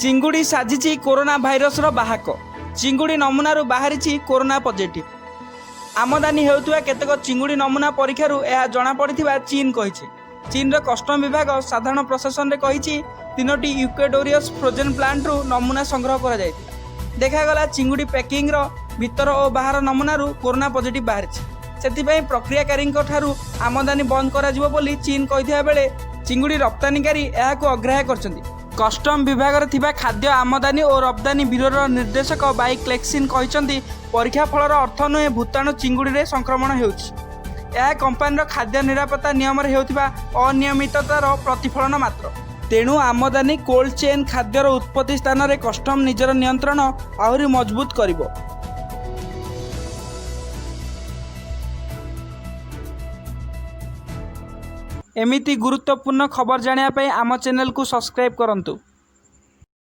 ଚିଙ୍ଗୁଡ଼ି ସାଜିଛି କରୋନା ଭାଇରସର ବାହକ। ଚିଙ୍ଗୁଡ଼ି ନମୁନାରୁ ବାହାରିଛି କରୋନା ପଜିଟିଭ୍। ଆମଦାନୀ ହେଉଥିବା କେତେକ ଚିଙ୍ଗୁଡ଼ି ନମୁନା ପରୀକ୍ଷାରୁ ଏହା ଜଣାପଡ଼ିଥିବା ଚୀନ କହିଛି। ଚୀନର କଷ୍ଟମ ବିଭାଗ ସାଧାରଣ ପ୍ରଶାସନରେ କହିଛି, ତିନୋଟି ଇକ୍ୱେଡୋରିୟସ୍ ଫ୍ରୋଜେନ୍ ପ୍ଲାଣ୍ଟରୁ ନମୁନା ସଂଗ୍ରହ କରାଯାଇଥିଲା। ଦେଖାଗଲା, ଚିଙ୍ଗୁଡ଼ି ପ୍ୟାକିଂର ଭିତର ଓ ବାହାର ନମୁନାରୁ କରୋନା ପଜିଟିଭ୍ ବାହାରିଛି। ସେଥିପାଇଁ ପ୍ରକ୍ରିୟାକାରୀଙ୍କ ଠାରୁ ଆମଦାନୀ ବନ୍ଦ କରାଯିବ ବୋଲି ଚୀନ କହିଥିବା ବେଳେ ଚିଙ୍ଗୁଡ଼ି ରପ୍ତାନିକାରୀ ଏହାକୁ ଅଗ୍ରାହ୍ୟ କରିଛନ୍ତି। କଷ୍ଟମ ବିଭାଗରେ ଥିବା ଖାଦ୍ୟ ଆମଦାନୀ ଓ ରପ୍ତାନି ବ୍ୟୁରୋର ନିର୍ଦ୍ଦେଶକ ବାଇ କ୍ଲେକ୍ସିନ୍ କହିଛନ୍ତି, ପରୀକ୍ଷା ଫଳର ଅର୍ଥ ନୁହେଁ ଭୂତାଣୁ ଚିଙ୍ଗୁଡ଼ିରେ ସଂକ୍ରମଣ ହେଉଛି। ଏହା କମ୍ପାନୀର ଖାଦ୍ୟ ନିରାପତ୍ତା ନିୟମରେ ହେଉଥିବା ଅନିୟମିତତାର ପ୍ରତିଫଳନ ମାତ୍ର। ତେଣୁ ଆମଦାନୀ କୋଲ୍ଡ ଚେନ୍ ଖାଦ୍ୟର ଉତ୍ପତ୍ତି ସ୍ଥାନରେ କଷ୍ଟମ ନିଜର ନିୟନ୍ତ୍ରଣ ଆହୁରି ମଜବୁତ କରିବ। ଏମିତି ଗୁରୁତ୍ୱପୂର୍ଣ୍ଣ ଖବର ଜାଣିବା ପାଇଁ ଆମ ଚ୍ୟାନେଲକୁ ସବସ୍କ୍ରାଇବ୍ କରନ୍ତୁ।